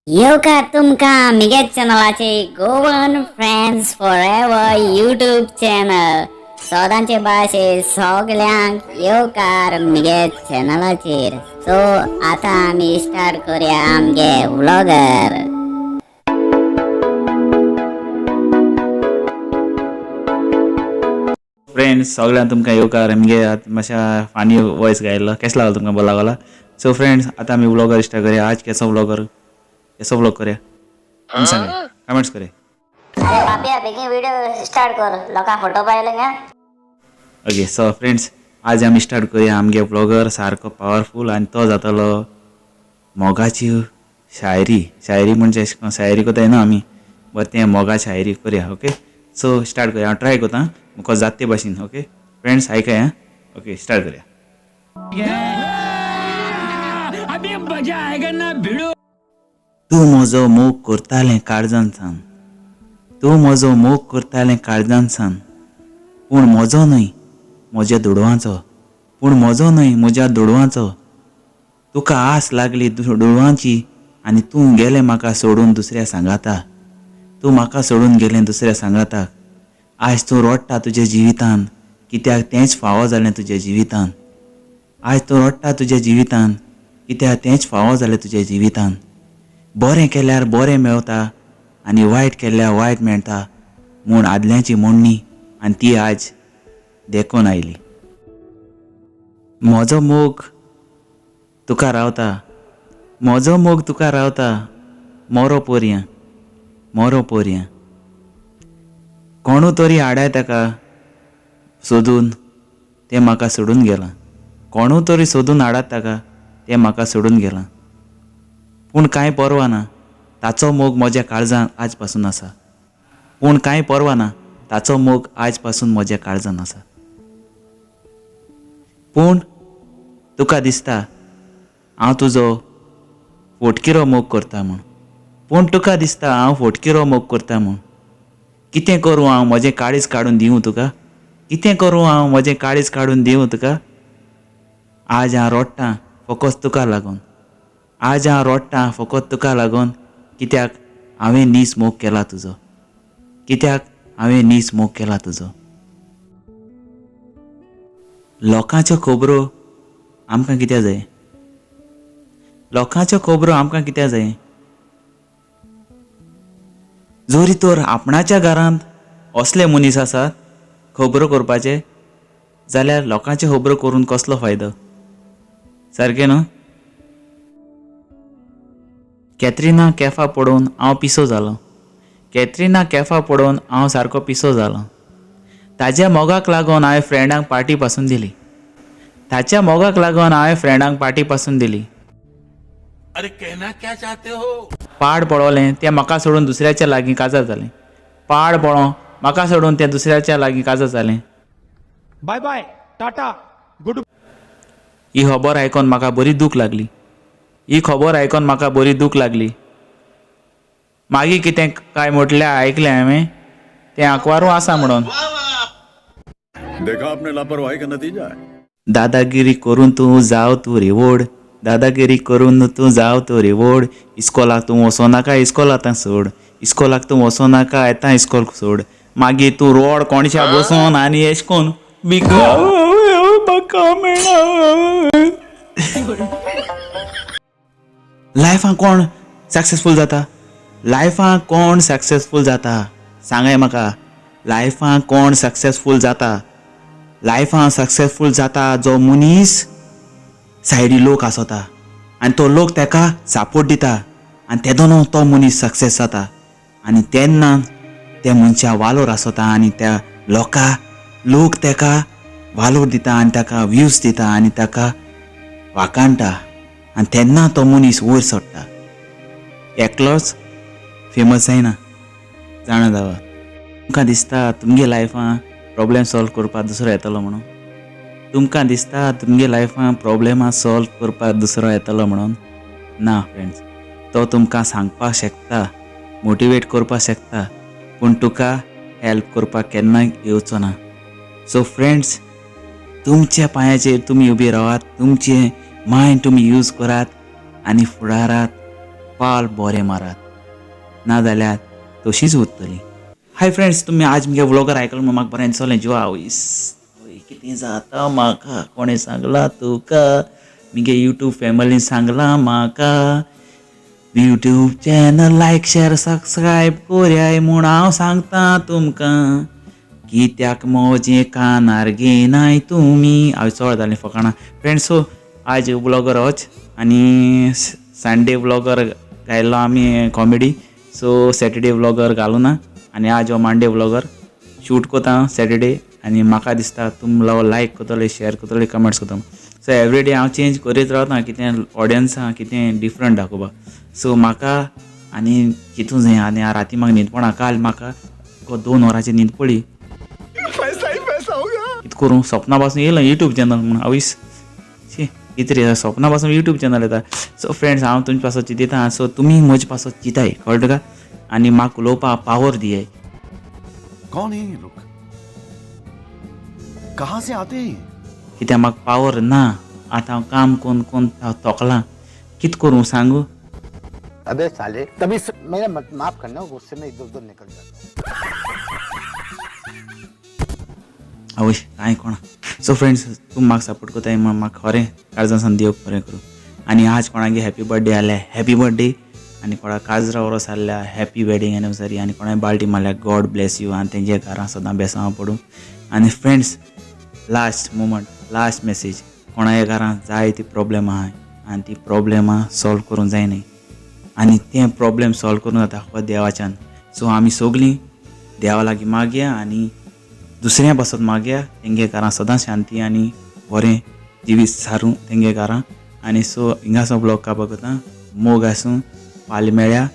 येवकार तुमकां मिगे चॅनलाचे Goan friends forever YouTube channel. सदांचे भाशे सगल्यांक येवकार मिगे चॅनलाचेर. सो आतां आमी स्टार्ट करूया आमगे व्लॉगर. फ्रेंड्स सगळ्यांक तुमकां येवकार. आमगे आतां मातशा फानी वॉयस गायलो, केसो लागलो तुमकां? बरो लागला? सो फ्रेंड्स, आतां आमी व्लॉगर स्टार्ट करूया. आज केसो व्लॉगर, केसो व्लॉग करूया, तुमी सांगा, कमेंट्स करूया. अरे पापया, बेगीन व्हिडिओ स्टार्ट कर, लोकां फोटो पायले गा. ओके, सो फ्रेंड्स, आज आमी स्टार्ट करूया आमगे व्लॉगर सारको पावरफूल आनी तो जातलो मोगाची शायरी. शायरी म्हणजे अशें करून शायरी करताय न्हू आमी, बट तें मोगा शायरी करूया. ओके, सो स्टार्ट करूया. हांव ट्राय करता म्हाका जाता ते भाशेन. ओके फ्रेंड्स, आयकया आं. ओके, स्टार्ट करूया. अभी मजा आएगा ना भिड़ो. तूं म्हजो मोग करतालें काळजान सान, तूं म्हजो मोग करतालें काळजान सान, पूण म्हजो न्हय म्हज्या दुडवांचो, पूण म्हजो न्हय म्हज्या दुडवांचो. तुका आस लागली दुडवांची आनी तूं गेलें म्हाका सोडून दुसऱ्या सांगाता, तूं म्हाका सोडून गेलें दुसऱ्या सांगाताक. आयज तूं रडटा तुज्या जिवितान, कित्याक तेंच फावो जालें तुज्या जिवितान. आयज तूं रडटा तुज्या जिवितान, कित्याक तेंच फावो जालें तुज्या जिवितान. बरें केल्यार बरें मेवता आनी वायट केल्यार वायट मेळटा म्हूण आदल्यांची म्हणणी, आनी ती आज देखून आयली. म्हजो मोग तुका रावता, म्हजो मोग तुका रावता, मोरो पोरया, मोरो पोरया. कोणू तरी हाडाय ताका सोदून, तें म्हाका सोडून गेलां. कोणू तरी सोदून हाडात ताका, तें म्हाका सोडून गेलां. पूण कांय पर्वा ना, ताचो मोग म्हज्या काळजान आज पासून आसा. पूण कांय पर्वा ना, ताचो मोग आज पासून म्हज्या काळजान आसा. पूण तुका दिसता हांव तुजो फोटकिरो मोग करता म्हूण, पूण तुका दिसता हांव फोटकिरो मोग करता म्हूण. कितें करूं हांव, म्हजें काळीज काडून दिवं तुका? कितें करूं हांव, म्हजें काळीज काडून दिवं तुका? आज हांव रडटां फकत तुका लागून, आज हांव रडटां फकत तुका लागून, कित्याक हांवें नीस मोग केला तुजो, कित्याक हांवें नीस मोग केला तुजो. लोकांच्यो खबरो आमकां कित्याक जाय? लोकांच्यो खबरो आमकां कित्याक जाय? जरी तर आपणाच्या घरांत असले मनीस आसात खबरो करपाचे, जाल्यार लोकांच्यो खबरो करून कसलो फायदो? सारकें न्हू? कॅथरिना कॅफा पळोवन हांव पिसो जालो, कॅथरिना कॅफा पळोवन हांव सारको पिसो जालो. ताज्या मोगाक लागून हांवें फ्रेंडांक पार्टी पासून दिली, ताच्या मोगाक लागून हांवें फ्रेंडांक पार्टी पासून दिली. अरे, कहना क्या चाहते हो? पाड पळोवलें तें म्हाका सोडून दुसऱ्याच्या लागीं काजार जालें. पाड पळोवं, म्हाका सोडून तें दुसऱ्याच्या लागीं काजार जालें. बाय बाय, टाटा, गुड. ही खबर आयकोन म्हाका बरी दूख लागली, ही खबर आयकोन म्हाका बरी दूख लागली. मागीर कितें काय म्हटल्यार आयकलें हांवें, तें आंकवारू आसा म्हणून. देखा आपने लापरवाही का नतीजा है. दादागिरी करून तूं जाव तूं रिवोड, दादागिरी करून तूं जाव तूं रिवोड. इस्कोलाक तूं वचो नाका, इस्कोल आतां सोड, इस्कोलाक तूं वचो नाका, येता इस्कोल सोड. मागीर तूं रोड कोणशा बसून आनी एश कोन म्हाका मेळना. लायफान कोण सक्सेसफूल जाता? लायफान कोण सक्सेसफूल जाता, सांगाय म्हाका. लायफान कोण सक्सेसफूल जाता? लायफान सक्सेसफूल जाता जो मनीस सायडी लोक आसता आनी तो लोक ताका सपोर्ट दिता, आनी तेदोन तो मनीस सक्सेस जाता. आनी तेन्ना त्या मनशा वालोर आसता आनी त्या लोका लोक ताका वालोर दिता आनी ताका व्यूज दिता आनी ताका वाखाणटा, आनी तेन्ना तो मनीस वयर सरता. एकलोच फेमस जायना, जाणा जावा. तुमकां दिसता तुमगे लायफान प्रोब्लेम सॉल्व करपाक दुसरो येतलो म्हणून? तुमकां दिसता तुमगे लायफान प्रोब्लेमां सॉल्व करपाक दुसरो येतलो म्हणून? ना फ्रेंड्स, तो तुमकां सांगपाक शकता, मोटिवेट करपाक शकता, पूण तुका हेल्प करपाक केन्नाय येवचो ना. सो फ्रेंड्स, तुमच्या पांयाचेर तुमी उबी रावात, तुमचें मायंड तुमी यूज करात आनी फुडारात पाल बरें मारात, नाजाल्यार तशीच उरतली. हाय फ्रेंड्स, तुमी आज मुगे व्लॉगर आयकलो म्हूण म्हाका बरें दिसलें. जिवा आवयस कितें जाता म्हाका, कोणें सांगलां तुका, मुगे यूट्यूब फॅमिलीन सांगलां म्हाका. YouTube channel like share subscribe कोरयाय म्हूण हांव सांगता तुमकां. कित्याक म्हजें कानार घेनाय तुमी. हांव चड जालीं फकाणां फ्रेंड्स. सो आज व्लॉगर होच आनी संडे व्लॉगर घायल्लो आमी कॉमेडी. सो सॅटर्डे व्लॉगर घालूं ना आनी आज हो मंडे व्लॉगर शूट कोता सॅटर्डे. आनी म्हाका दिसता तुमी लायक करतले, शेअर करतले, कमेंट्स करतले. सो एवरीडे हांव चेंज करीत रावता, कितें ऑडियन्सां कितें डिफरंट दाखोवपाक. सो म्हाका आनी चितूं जाय. आनी राती म्हाका न्हीद पडना. काल म्हाका 2 वरांची न्हीद पडली. कितें करूं, सपना पासून येयलां यूट्यूब चॅनल म्हूण. आवयस शी कितें रे, सपना पासून यूट्यूब चॅनल येता. सो फ्रेंड्स, हांव तुमचे पासत चिंतता. सो तुमी म्हजे पासत चिंताय, कळ्ळें तुका. आनी म्हाका उलोवपाक पावर दियाय. कौन है ये लोग, कहां से आते हैं? कित्याक म्हाका पावर ना. आतां हांव काम करून करून हांव थकलां. कितें करूं सांगू? अबे साले, तभी मेरा माफ करना, गुस्से में इधर उधर निकल जाता। आवय कांय कोणा. सो फ्रेंड्स, तूं म्हाका सपोर्ट करताय म्हूण म्हाका खरें काळजान देव बरें करूं. आनी आज कोणागे हॅपी बर्थडे आसल्यार हॅपी बर्थडे, आनी कोणा काजरा वरोस आसल्यार हॅपी वेडींग एनिवर्सरी, आनी कोणाय बाल्टी मारल्यार गॉड ब्लेस you, आनी तेंच्या घरां सदां बेसांव पडूं. आनी friends, last moment, last message, कोणाय घरां जाय ती प्रोब्लेम आहाय आनी ती प्रोब्लेमां सॉल्व करूंक जायनाय, आनी तें प्रोब्लेम सॉल्व करूंक जाता फकत देवाच्यान. सो आमी सगलीं देवा लागीं मागया आनी दुसऱ्यां पासत मागया, तेंगे घरां सदां शांती आनी बरें जिवीत सारूं तेंगे घरां. आनी सो हिंगासो ब्लॉग कापा करता. मोग आसूं, फाल्यां मेळया.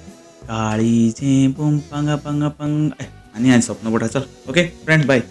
काळीचें पुंग पंग पंग पंग. आनी आनी सपन पडटा. चल, ओके फ्रेंड्स, बाय.